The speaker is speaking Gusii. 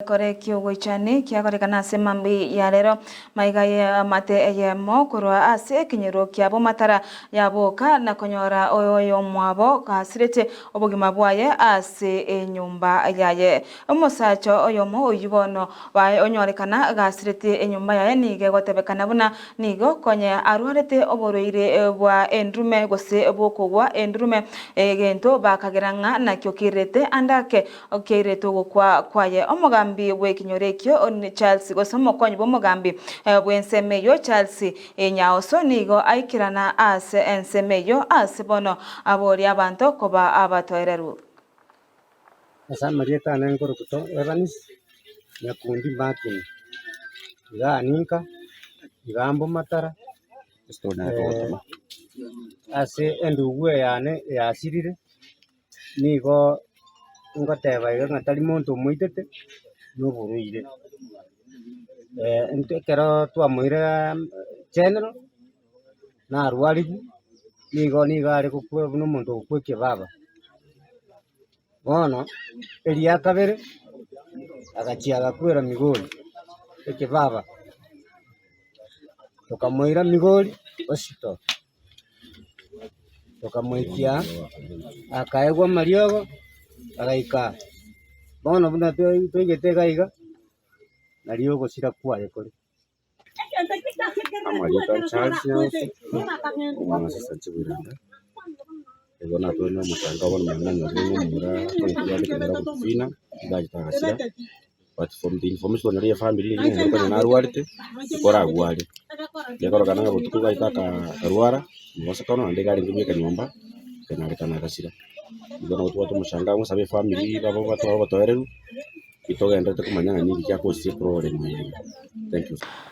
Ekore ki'ogoichani kiakorekana ase mambia ya rero, maiga y'eamate eyemo korwa ase ekenyoro kia Bomatara yaboka na konyora oyomwabo gasirete obogima bwaye ase enyomba yaye. Omosacha oyomo oyio bono onyorekana gasirete enyomba yaye nigo egotebekana buna nigo konye arwarete oborwaire bwa endurume gose bw'okogwa endurume, egento bakagera ng'a nakio keirete ande ake Okeirete ogokwa kwaye omogambi bw'ekenyoro ekio Charles gose omokonyi bw'omogambi bw'ensemo eyio Charles Nyaoso nigo aikerana ase ensemo eyio ase bono aboria abanto koba abatoereru. Ase amarieta ane nkorokwa Evans Nyakundi Martin, igaa ninka, igaa Mbomatara, ase endugu eye yane yasirire. Nigo ngoteba iga ng'a tari monto omoitete, na oborwaire. Intwe ekero twamoire general, narwarigwe, nigo nigo are gokwa buna omonto ogokwa ekebaba. Bono, eria kabere, agachia agakwera migori, ekebaba, tokamoira migori hospital. Tokamoikia, akaegwa amariogo, agaika bono buna twaigete iga iga, nario ogosira kwaye kore. Amarieta a Charles Nyaose, omwana Chibiranda, igo natware na omochango bono mama nanyorire ng'a omomura tobwate ekemira gotufina, iga achete agasira. But from the information eria efamiri eria omomura konya narwarete, nikoragware. Gekororekana ng'a botuko gaika akarwara, mobaso naende iga arenge bweka nyomba, ekanyarekana agasira. Igo nabo tobwate omochanga ngosabe efamiri babe batware obotoereru, itogenderete komanya ng'a ninki giakosire eproblem eye iga. Thank you.